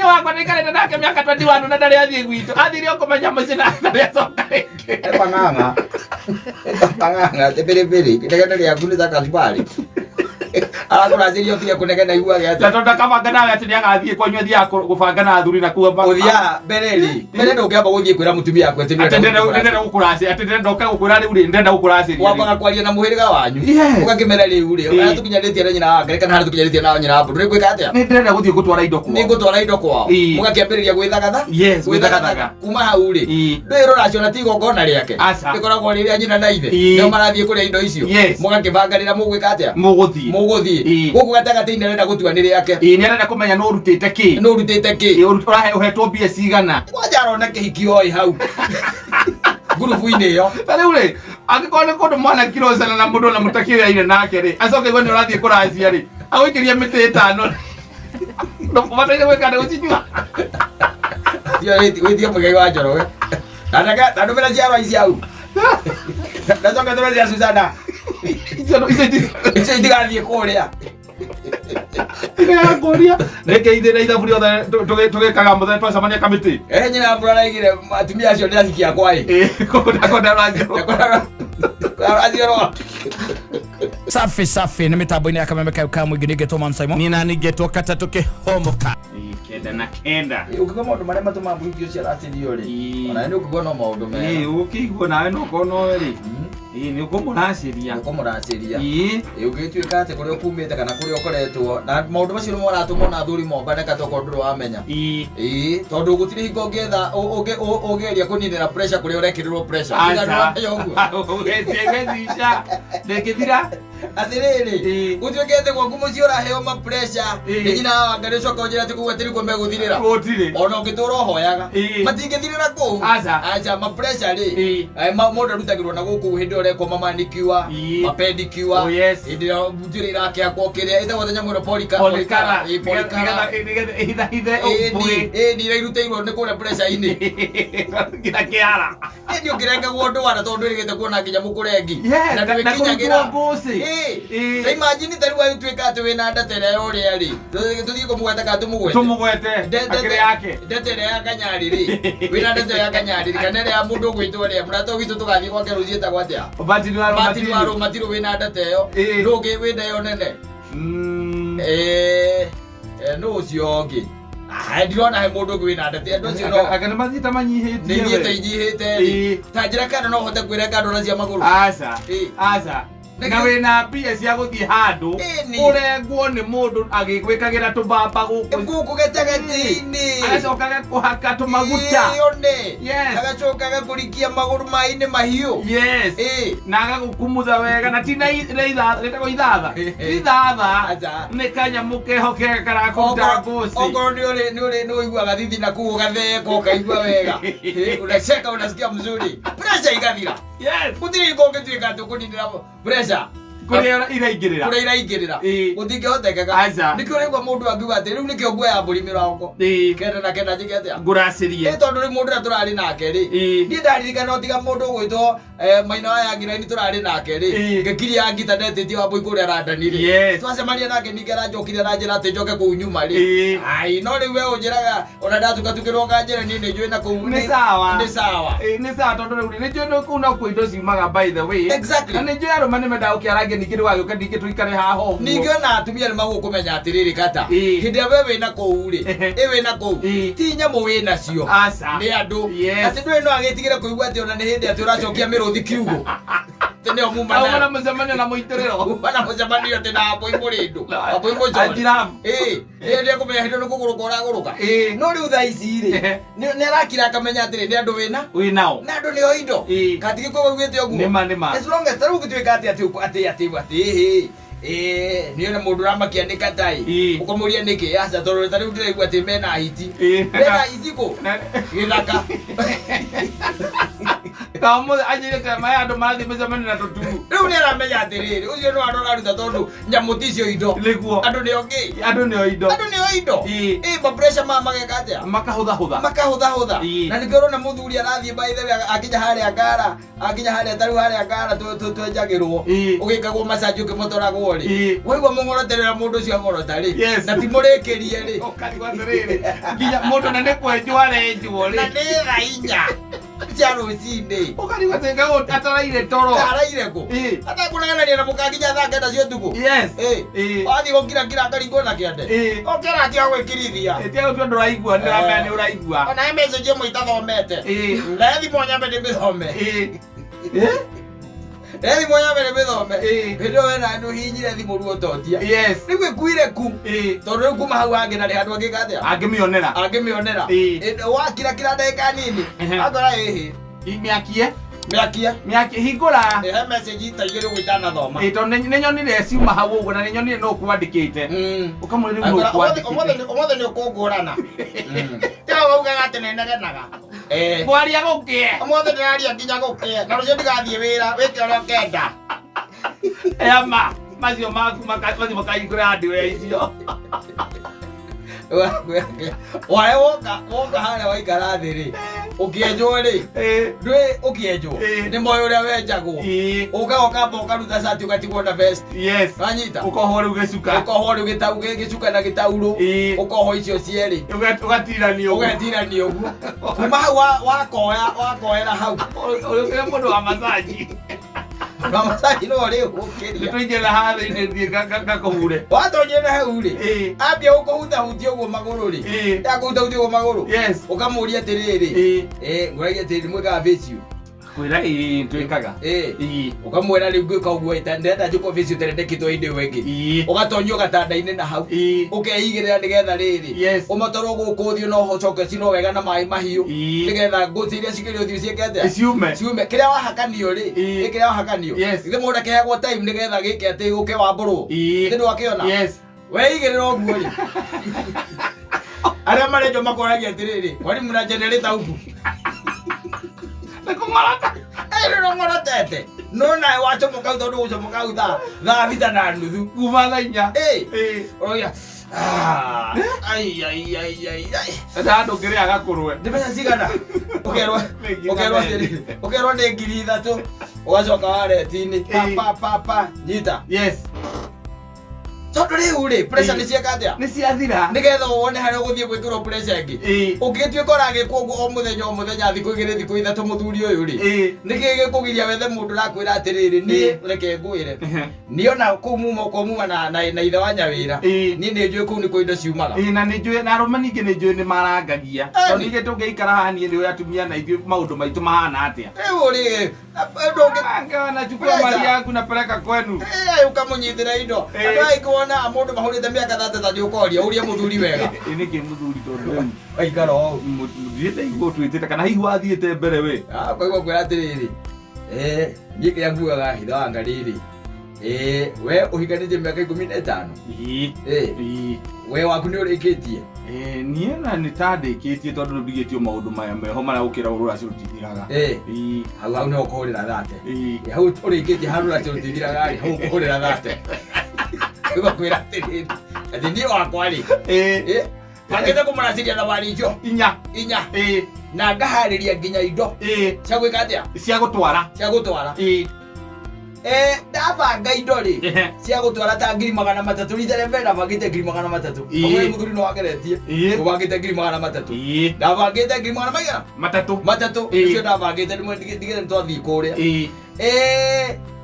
Inya wakwa nĩikarĩte nake mĩaka 21 na ndarĩ athiĩ gwitũ. Athire o kũmenya mũciĩ na ndarĩ acoka rĩngĩ. Pang'ang'a. Pang'ang'a, atĩ biribiri. Inegene rĩaku nĩ ta kachumbari. Arakũracĩria ũtige kũnegena iguage Na atĩa. tondũ ndakabanga nawe atĩ nĩagathiĩ kwanyu athiaga gũbanga na athuri na kuo Ũthiaga mbere rĩ, mbere ndũngĩamba gũthiĩ kwĩra mũtumia waku atĩ atĩ nĩũrenda ndĩrenda gũthiĩ ndĩrenda gũkũracĩria atĩ ndĩrenda ũke gũkwĩra rĩu rĩ ndĩrenda gũkũracĩria rĩ. wambaga kwaria na mũhĩrĩga wanyu ũgakĩmera rĩu rĩ harĩa tũkinyanĩtie na nyina wa Ngarĩ kana harĩa tũkinyanĩtie na nyina wa Mbũrũ nĩ ngwĩka atĩa Nĩ ndĩrenda gũthiĩ gũtwara indo kwao. nĩ ngũtwara indo kwao mũgakĩambĩrĩria gwĩthagatha Yes, gwĩthagathaga. kuma hau rĩ ndũĩ rũracio na ti igongona rĩake Aca. rĩkoragwo rĩrĩa nyina na ithe nĩo marathiĩ kũrĩa indo icio mũgakĩbanga rĩrĩa mũgwĩka atĩa Mũgũthiĩ. mũgũthiĩ gũkũ gatagatĩ-inĩ arenda gũtua nĩ rĩake Ĩĩ nĩ arenda kũmenya nũ ũrutĩte kĩ. Nũ ũrutĩte kĩ. Ĩĩ ũrahe ũhetwo mbia cigana. Kwanja arona kĩhiki oĩ hau ngurubu-inĩ ĩyo. Ta rĩu rĩ angĩkorwo nĩ kũndũ mwanakirocana na mũndũ na mũtakĩoyaine nake rĩ acoke igue nĩ ũrathiĩ kũracia rĩ agũikĩria mĩtĩ ĩtano ũbataire gwĩka nĩ gũcinyua. Wĩtie Mũigai wa Njoroge. Tandũmĩra ciarwa ici hau. Ndacoka ndũme cia Susana. Icio icio itigathiĩ kũrĩa. Ndĩrakũria nĩkĩ ithuĩ na ithabu rĩothe tũgĩkaga mũthenya twacemania kamĩtĩ. Eh, nyina mbura araigire atumia acio nĩ aciki akwa ĩ. Ndakwenda rũracio. Rũracio. Safi safi nĩ mĩtambo-inĩ ya kameme kayo ka mũingĩ ningĩ Thomas Simon. Niĩ nani ngetwo katatũ kĩhomoka. 99. Ũngĩgua maũndũ marĩa matũmaga mũhiki ũcio aracĩrio rĩ, ona nĩ ũkũigua no maũndũ mega. Ĩĩ ũkĩigua nawe no ũkorwo nowe rĩ. Ĩĩ nĩ ũkũmũracĩria. Nĩ ũkũmũracĩria. Ĩĩ. Ĩĩ ũngĩtuĩka atĩ kũrĩa ũkumĩte kana kũrĩa ũkoretwo na maũndũ macio nĩmo maratũma ona athuri mombane kata okorwo ndũrĩ wamenya. Ĩĩ. Ĩĩ tondũ gũtirĩ hingo ũngĩetha ũngĩgeria kũninĩra pressure kũrĩa ũrekĩrĩrwo pressure. Aca. Tiga ndũramenya ũguo. Ũgecica. Ndĩngĩthira. Atĩrĩrĩ, Ĩĩ. gũtuĩke atĩ gwaku mũciĩ ũraheo ma pressure nĩ nyina wa Ngai ũcoka ũnjĩre atĩ kũu atĩ nĩkuo megũthirĩra. Gũtirĩ. Ona ũngĩtũra ũhoyaga. Matingĩthirĩra kũu. Aca. Aca, ma pressure rĩ. Mũndũ arutagĩrwo na gũkũ hĩndĩ ĩyo ũrekwo ma manicure, ma pedicure. Oh, yes. Hĩndĩ ĩrĩa njuĩrĩ irakĩakwo kĩrĩa ĩtagwo atĩa nyamũ ĩno polika. Polikara. Ĩĩ, polikara. Nĩgetha ĩhithahithe Ĩĩ, ũmbũĩ. ĩĩ, nĩ irutĩirwo nĩ kũrĩa pressure-inĩ. Nginya kĩara. Ĩndĩ ũkĩrengagwo ndwara tondũ ndwĩrĩgĩte kuona nginya mũkũrengi. Yes, Na na ndwĩkinyagĩra. kũrutwo ngũcĩ. Ĩĩ. Ta imagine ta rĩu agĩtuĩka atĩ wĩna ndata ĩrĩa ya ũrĩa rĩ. Tũthiĩ kũmũgweta kana tũmũgwete? Tũmũgwete. Akĩrĩ yake. Ndata ĩrĩa ya Kanyarĩ rĩ. Wĩna ndata ya Kanyarĩ rĩ kana ĩrĩa ya mũndũ ũgwĩtwo ũrĩa mũrata witũ tũgathiĩ gwake rũciũ etagwo atĩa? Martin wa Martin wa Rũmatirũ wĩna ndata ĩyo. Nũ ũngĩ wĩna ĩyo nene? Ĩĩ. Nũ ũcio ũngĩ? Ah, ndirona he mũndũ ũngĩ wĩna ndati andũ acio no Anga nĩ mathiĩte manyihĩtie nĩ ithiĩte we. inyihĩte rĩ ta njĩra kana no hote kwĩrenga ndwara cia magũrũ. Aca. Ĩĩ. Aca. Na wĩna mbia cia gũthiĩ handũ Ĩni. ũrengwo nĩ mũndũ agĩgwĩkagĩra tũmbamba gũkũ gũkũ gatagatĩ-inĩ. Agacoka agakũhaka tũmaguta. Ĩĩ, one. Yes. Agacoka agakũrikia magũrũ maĩ-inĩ mahiũ. Yes. Ĩĩ. Na agagũkumutha wega na ti na na ithatha rĩtagwo ithatha. Ti ithatha. Aca. Nĩ kanyamũ keho kega karakũruta ngũcĩ. Okorwo nĩ ũrĩ nĩ ũrĩ nĩ ũiguaga thithi na kũu ũgatheka ũkaigua wega. Ĩĩ, unacheka unasikia mzuri. Pressure igathira. Yes. Gũtirĩ hingo ũngĩtuĩka atĩ ũkũninĩra pressure. Kũrĩa iraingĩrĩra. Kũrĩa iraingĩrĩra. Ĩĩ. Gũtingĩhotekeka. Aca. Nĩkĩo ũraigua mũndũ angiuga atĩ rĩu nĩkĩo nguoya mbũri 99 njĩke atĩa? Ngũracĩrie. Ĩ tondũ rĩu mũndũ ũrĩa tũrarĩ nake rĩ. Niĩ ndaririkana o tiga mũndũ ũgwĩtwo Maina wa Yangiraini tũrarĩ nake rĩ. Ngĩkiria ngita ndetĩtie Wambũi kũrĩa Randani rĩ. Twacemania nake ningĩ aranjokire aranjĩra atĩ njoke kũu nyuma rĩ. Ai no rĩu we ũnjĩraga ona ndatukatukĩrwo nganjĩra niĩ nĩ njũĩ na kũu Nĩ sawa. Nĩ sawa. Ĩĩ, nĩ sawa tondũ rĩu nĩ njũĩ nĩ kũu no kuo indo ciumaga by the way. Exactly. Na nĩ njũĩ arũme nĩ mendaga gũkĩarangia ningĩ ndũgagĩũke ningĩ tũikare haha ũguo. Ningĩ ona atumia nĩ magũkũmenya atĩrĩrĩ kata. Hĩndĩ ĩrĩa we wĩna kũu rĩ, ĩ wĩna kũu, ti nyamũ wĩ nacio. Aca. Nĩ andũ. Yes. Atĩ ndũĩ no agĩtigĩre kũigua atĩ ona nĩ hĩndĩ atĩ ũracokia mĩrũthi kiugũ. Atĩ nĩyo muma Auma nayo. na mũcemanio na mũitĩrĩro. Uma na mũcemanio atĩ na mbũi mũrĩndũ. Wambũi mũcore. Anjirabu. Ĩĩ. Ĩĩ nĩ ekũmenya hĩndĩ ĩyo nĩ kũgũrũka ũragũrũka. Ĩĩ. No rĩu thaa ici rĩ, nĩ arakira akamenya atĩrĩ nĩ andũ wĩna. Wĩ nao. Na andũ nĩo indo. Ĩĩ. Katigĩkorwo augĩte ũguo. Nĩma nĩma. As long as ta rĩu ũngĩtuĩka atĩ atĩ atĩ atĩ atĩ ĩhĩ ĩĩ nĩ ona mũndũ ũramakia nĩ katai. Ũkamũria nĩkĩ aca tondũ ta rĩu ndĩraigua atĩ mena hiti. Mena hiti kũ? Gĩthaka. Kaũmũthĩ anjĩrĩte maya andũ marathiĩ mĩcemanio na tũturu. Rĩu nĩ aramenya atĩrĩrĩ, ũcio no andũ araruta tondũ nyamũ ticio indo. Nĩguo. Andũ nĩo kĩ? Andũ nĩo indo. Andũ nĩo indo. Ĩĩ. Ĩ mapressure maya mageka atĩa? Makahũthahũtha. Makahũthahũtha. Ĩĩ. Na nĩkĩo ũrona mũthuri arathiĩ by the way akinya harĩa ngara, akinya harĩa tarĩu harĩa ngara twenjagĩrwo. Ĩĩ. Ũgĩkagwo massage ũkĩmotoragwo rĩ. Ĩĩ. Waigua mũng'oroterera mũndũ ũcio ang'orota rĩ. Yes. Na ti mũrĩkĩrie rĩ. Ũkarigwo atĩrĩrĩ, nginya mũndũ na nĩ kwenjwo arenjwo Na rĩ. nĩ thaa inya cia rũcinĩ. Ũkarigwo atĩ ngaũ ataraire toro. Araire kũ? Ĩĩ. Atakũnegenania na mũka nginya thaa kenda cia ũtukũ. Yes. Ĩĩ. Ĩĩ. Wathiĩ gũkirakira akaringwo na kĩande. Ĩĩ. Ũkĩra tiga gwĩkirithia. Ĩtia gũtua ndũraigua, nĩ ũramenya nĩ ũraigua. Ona he message ĩmwe itathomete. Ĩĩ. Rehe thimũ nyambe ndĩmĩthome. Ĩĩ. Ĩĩ. Rehe thimũ nyambe ndĩmĩthome. Ĩĩ. Hĩndĩ ĩyo wena nĩ ũhihinyire thimũ ruototia. Yes. Rĩu ĩkuire ku. Ĩĩ. Tondũ rĩu kuma hau hangĩ na rĩ handũ angĩka atĩa? Angĩmĩonera. Angĩmĩonera. Ĩĩ. Wakirakira ndagĩka nini. Ehe. Akora ĩhĩ. Mĩakie. Mĩakie. Mĩakie hingũra. He message ta igĩrĩ ũguo itanathoma. Ĩĩ tondũ nĩ nyonire ciuma hau ũguo na nĩ nyonire no ũkwandĩkĩte. Ũkamwĩra rĩu no Akora, ũkwandĩkĩte. Ũmũthĩ nĩ ũkũngũrana. Tiga waugaga atĩ nĩnegenaga. Kwaria gũkĩe. Ũmũthĩ ndĩraria nginya gũkĩe. Na rũciũ ndigathiĩ wĩra, wĩke ũrĩa ũkenda. Ema macio maku macio makahingũra hardware icio. Wae woka woka harĩa waikara thĩ rĩ, ũkĩenjwo rĩ, Ĩĩ. ndwĩ ũkĩenjwo, Ĩĩ. nĩ moĩ ũrĩa wenjagwo. Ĩĩ. Ũkaga ũkamba ũkaruta cati ũgatigwo na vest. Yes. Wanyita? Ũkohwo rĩu gĩcuka. Ũkohwo rĩu gĩtau gĩcuka na gĩtaurũ. Ĩĩ. Ũkohwo icio cierĩ. Ũgatiranio ũguo. Ũgetirania ũguo. Kuma hau wakoya wakoera hau. Ũrĩa mũndũ wa massage. Na massage no rĩ ũkĩria. Nĩtũingĩra haha thĩinĩ thiĩ ngakũhure. Watonyera hau rĩ. Ĩĩ. Ambia gũkũhutahutia ũguo magũrũ rĩ. Ĩĩ. Ndakũhutahutia ũguo magũrũ. Yes. Ũkamũria atĩrĩrĩ. Ĩĩ. Ĩĩ, ngũragia atĩrĩrĩ mwĩkaga facial. Kwĩra ĩĩ twĩkaga. Ĩĩ. Ĩĩ. Ũkamwĩra rĩu ngwĩka ũguo ĩta ndĩrenda njĩkwo facial tene ndĩkĩtwo hĩndĩ ĩyo ĩngĩ. Ĩĩ. Ũgatonyio gatanda-inĩ na hau. Ĩĩ. Ũkeigĩrĩra nĩgetha rĩrĩ. Yes. Ũmotorwo gũkũ ũthiũ no ũcoke ũcinwo wega na maĩ mahiũ. Ĩĩ. Nĩgetha ngũci iria cikĩrĩ ũthiũ ciĩke atĩa? Ciume. Ciume. Kĩrĩa wahakanio rĩ. Ĩĩ. Ĩ kĩrĩa wahakanio. Yes. Githĩ mũndũ akĩheagwo time nĩgetha gĩke atĩ gũke wambũrwo. Ĩĩ. Githĩ ndwakĩona? Yes. Weigĩrĩra ũguo rĩ. Arĩa marenjwo makoragia atĩrĩrĩ, kwani mna generator huku? Nĩ kũng'orota. Ĩrĩ ng'orotete. No nawe wacomoka hau tondũ gũcomoka hau thaa thita na nuthu. Kuma thaa inya. Ĩĩ. Ĩĩ. Ũroiga, "Ah, ai, ai, ai, ai, ai." Sasa andũ ngĩrĩa gakũrwe. Nĩ mbeca cigana? Ũkerwo Nĩ ngiri ũkerwo ithatũ. atĩrĩrĩ, ũkerwo nĩ 3,000. Ũgacoka wareti-inĩ. Pa, Ĩĩ. pa, pa, pa. Nyita. Yes. Tondũ rĩu rĩ, pressure Ĩĩ. nĩ cieka atĩa? Nĩ ciathira. Nĩgetha wone harĩa ũgũthiĩ gwĩkĩrwo pressure ĩngĩ. Ĩĩ. Ũngĩtuĩka ũragĩkwo ũguo o mũthenya o mũthenya thikũ igĩrĩ thikũ ithatũ mũthuri ũyũ rĩ. Ĩĩ. Nĩkĩ gĩkũgiria wethe mũndũ ũrakwĩra atĩrĩrĩ, niĩ reke ngwĩre. Niĩ ona kũu muma ũkorwo muma na ithe wa nyawĩra. Ĩĩ. Niĩ nĩ njũĩ kũu nĩkuo indo ciumaga. Ĩĩ na nĩ njũĩ na arũme ningĩ nĩ njũĩ nĩ marangagia. Ĩni. Tondũ ningĩ tũngĩikara haha niĩ nĩ ũĩ atumia na ithuĩ maũndũ maitũ mahana atĩa. Rĩu rĩ, ndũngĩ Anachukua Pressure. mali yangu napeleka kwenu. Eh, ũkamũnyitĩra indo. Ĩĩ. Andũ aingĩ wonaga mũndũ mahũrĩte mĩaka thate nĩ ũkoria, ũrie mũthuri wega. Ĩ nĩkĩ mũthuri tondũ rĩu Waikara o ũguo. mũthiĩte igũrũ twĩtĩte kana hihi wathiĩte mbere we. Ah, ũkaigua kwĩra atĩrĩrĩ, niĩ kĩrĩa nguaga hitha wanga rĩrĩ, we ũhikanĩtie mĩaka 15. Ĩĩ. Ĩĩ. We waku nĩ ũrĩkĩtie? Niĩ na nĩ ta ndĩkĩtie tondũ rĩu ndigĩtio maũndũ maya meho marĩa gũkĩra rũracio rũtithiraga. Ĩĩ. Hau hau nĩho ũkũhũrĩra thate. Ĩĩ. Hau ũrĩkĩtie hau rũracio rũtithiraga rĩ, hau ũkũhũrĩra thate. Ũkaigua kwĩra atĩrĩrĩ, atĩ niĩ wakwa rĩ, Ĩĩ. bangĩte kũmũracĩria thabarĩ icio Inya. inya. Ĩĩ. Na ngaharĩria nginya indo. Ĩĩ. Cia gwĩka atĩa? Cia gũtwara. Cia gũtwara. Ĩĩ. Ndabanga indo rĩ, Ehe. cia gũtwara ta 300,000 rita rĩa mbere ndabangĩte 300,000. Ĩĩ. Ũmwe mũthuri no wageretie. Ĩĩ. Ũbangĩte 300,000. Ĩĩ. Ndabangĩte ngiri magana maigana? Matatũ. Matatũ. Ĩĩ. Icio ndabangĩte rĩmwe ndigĩre nĩtwathiĩ kũrĩa. Ĩĩ.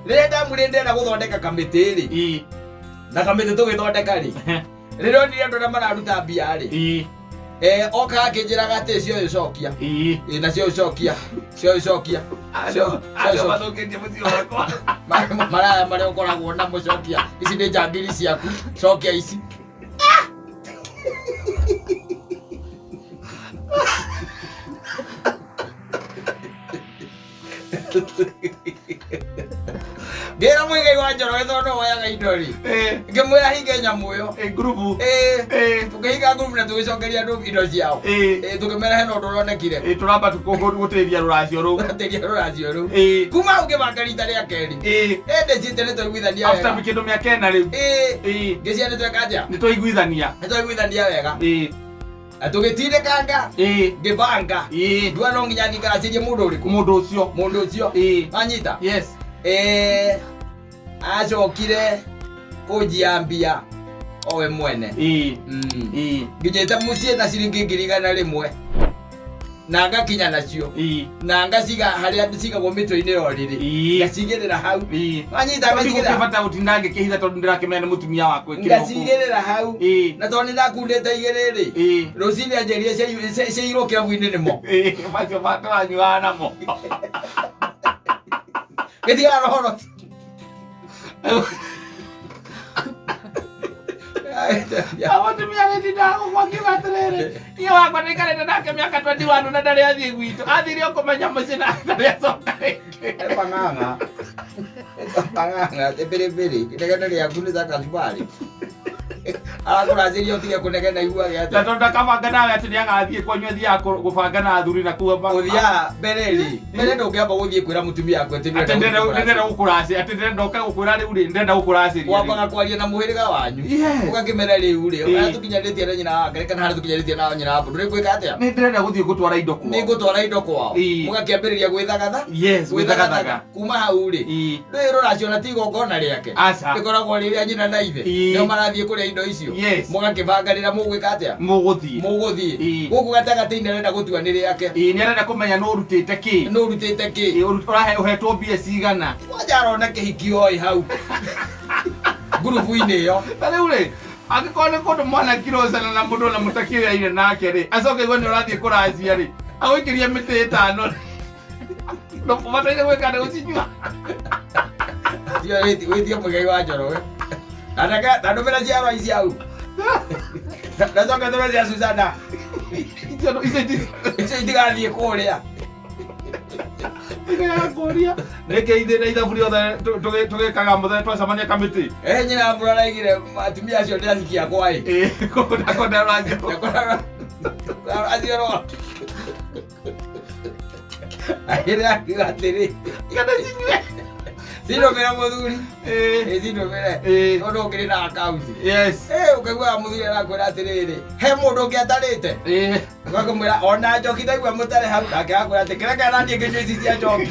Rĩrĩa ndamwĩrire ndĩrenda gũthondeka kamĩtĩ rĩ. Ĩĩ. Na kamĩtĩ tũgĩthondeka rĩ. Rĩrĩa onire andũ arĩa mararuta mbia rĩ. Ĩĩ. Okaga akĩnjĩraga atĩ cio cokia. Ĩĩ. Ĩĩ, na cio cokia. Cio cokia. Andũ mathũkĩtie mũciĩ wakwa. Maraya marĩa ũkoragwo namo cokia. Ici nĩ njangiri ciaku. Cokia ici. Ngĩra Muigai wa Wa Njoroge tondũ nĩwe woyaga indo rĩ, Eh, ngĩmwĩra hinge nyamũ ĩyo. Eh, ngurubu. Eh, Eh, tũkĩhinga ngurubu na tũgĩcokeria andũ indo ciao. Eh. Eh, tũkĩmera hena ũndũ ũronekire. Eh, tũramba gũtĩria rũracio rũu. Tũgatĩria rũracio rũu. Eh, Kuma hau ngĩbanga rita rĩa kerĩ. eh, Eh, ndĩciĩte nĩ twaiguithania after wega. kĩndũ mĩaka ĩna rĩu. Eh, Eh, ngĩciria nĩ tweka atĩa? nĩ twaiguithania. Nĩ twaiguithania wega. Eh, Na tũgĩtindĩkanga, eh, ngĩbanga. eh, Ndua no nginya thiĩ ngaracĩrie mũndũ ũrĩkũ? mũndũ ũcio. Mũndũ ũcio. Eh, Wanyita? yes. Eh, acokire kũnjiambia owe mwene. Eh, eh, Nginyĩte mũciĩ na ciringi 100,000 na ngakinya nacio eh, na ngaciga harĩa cigagwo mĩtwe-inĩ ya ũrĩrĩ, Eh. ngacigĩrĩra hau. Eh. Wanyita? Ngacigĩrĩra, Ndigũkĩbata gũtinda ngĩkĩhitha tondũ ndĩrakĩmenya nĩ mũtumia wakwa ĩkĩrĩ gũkũ. ngacigĩrĩra hau. Eh, Na tondũ nĩndakundĩte igĩrĩ rĩ, eh, rũcinĩ anjĩrire ciairwo kĩrabu-inĩ nĩmo. Eh, macio matũranyuaga namo. Gĩtigara rohoro. Mũtumia gĩtindaga gũkũ akiuga atĩrĩrĩ, niĩ wakwa ndaikarĩte nake mĩaka 21 na ndarĩ athiĩ gwitũ, athire o kũmenya mũciĩ na ndarĩ acoka rĩngĩ. Pang'ang'a pang'ang'a biribiri inegene rĩaku nĩ ta kacumbari, arakũracĩria ũtige kũnegena iguage Na atĩa. tondũ ndakabanga nawe atĩ nĩagathiĩ kwanyu, athiaga gũbanga na athuri na kuo Ũthiaga mbere rĩ, mbere ndũngĩamba gũthiĩ kwĩra mũtumia waku atĩ atĩ nĩũrenda ndĩrenda gũthiĩ kũracia. gũkũracĩria, atĩ ndĩrenda ũka gũkwĩra rĩu rĩ, ndĩrenda gũkũracĩria rĩu. Wambaga kwaria na mũhĩrĩga wanyu, Yes. ũgakĩmera rĩu rĩ, Ĩĩ. harĩa tũkinyanĩtie na nyina wake kana harĩa tũkinyanĩtie na nyina wa mbũndũ nĩ gwĩka atĩa. Nĩ ndĩrenda gũthiĩ gũtwara indo kwao. Nĩ ngũtwara indo kwao. Ĩĩ. Mũgakĩambĩrĩria gwĩthagatha, Yes, gwĩthagathaga. Kuma hau rĩ, Ĩĩ. ndũĩ rũracio na ti igongona rĩake, Aca. rĩkoragwo rĩrĩa nyina na ithe Ĩĩ. nĩo marathiĩ kũrĩa indo icio. Yes. Mũgakĩbanga rĩrĩa mũgwĩka atĩa, Mũgũthiĩ. Mũgũthiĩ. Ĩĩ. Gũkũ gatagatĩ-inĩ arenda gũtua nĩ rĩake. Ĩĩ, nĩ arenda kũmenya nũ ũrutĩte kĩ. Nĩ ũrutĩte kĩ. Ĩĩ, ũrahe ũhetwo mbia cigana. Kwanja arona kĩhiki oĩ hau ngurubu-inĩ ĩyo. Ta rĩu rĩ, angĩkorwo nĩ kũndũ mwanakirũcana na mũndũ na mũtakĩoyaine nake rĩ, acoke igue nĩ ũrathiĩ kũracia rĩ, agũikĩrie mĩtĩ ĩtano rĩ, ũbataire gwĩka nĩ gũcinyua. Tiga wĩtie Mũigai wa Njoroge na ndũmĩre ciarwa ici hau, nacoke ndũme cia Susana. Icio Icio itigathiĩ kũrĩa. Kũria nĩkĩ ithe na ithabu rĩothe tũgĩkaga mũthenya twacemania kamĩtĩ. Eh, nyina mbura araigire atumia acio nĩ ahiki akwa ĩ. Ĩĩ, kũnda rũracio. Acio ro aĩrĩ akiuga atĩrĩ, Kana cinyue. cindũmĩre mũthuri. Ĩĩ. Ĩ, cindũmĩre. Ĩĩ. Tondũ ũkĩrĩ na akaunti. Yes. Eh, ũkaiguaga mũthuri arakwĩra atĩrĩrĩ, he mũndũ ũngĩ atarĩte. Ĩĩ. Ũgakĩmwĩra ona njoki ndaigua mũtare hau, nake agakwĩra atĩ kĩreke naniĩ ngĩnyua ici cia njoki.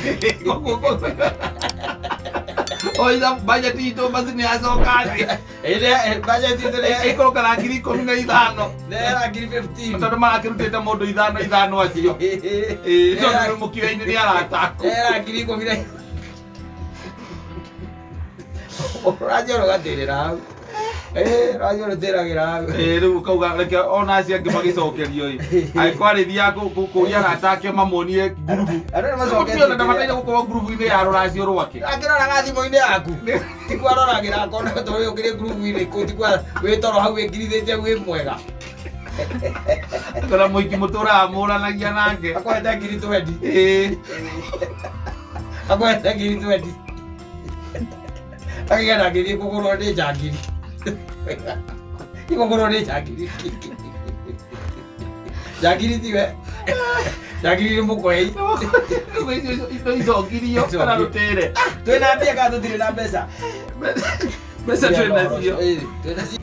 Oitha bajeti itũ basi nĩ yacoka thĩ. Ĩrĩa bajeti itũ nĩ Ĩikũrũka na 15,000. nĩ 15,000. Tondũ marakĩrutĩte mũndũ ithano ithano acio. Ĩĩ, tondũ mũkiuga-inĩ nĩ arata aku. Era 10,000 na ũracio rũgatĩrĩra hau. Eh, ũracio rũtĩragĩra hau. Ĩĩ, rĩu ũkauga reke ona acio angĩ magĩcokerio ĩ. Angĩkorwo arĩthiaga kũria arata ake mamuonie ngurubu. Andũ nĩ Mũtumia ona ndabataire macoketie. gũkorwo ngurubu-inĩ ya rũracio rwake. Akĩroraga thimũ-inĩ yaku tikuo aroragĩra akona tondũ ũkĩrĩ ngurubu-inĩ kũ tikuo wĩ toro hau wĩngirithĩtie wĩ mwega. Kana mũingĩ mũtũraga mũranagia nake. Akwete 20,000. Ĩĩ. Akwete 20,000 akĩgera ngĩthiĩ kũgũrwo nĩ njangiri, ikũgũrwo nĩ njangiri. Njangiri tiwe, njangiri nĩ mũkwei. Indo icokirio kana rũtĩre. Twĩna mbia kana tũtirĩ na mbeca? Mbeca twĩ nacio. Ĩĩ, twĩ nacio.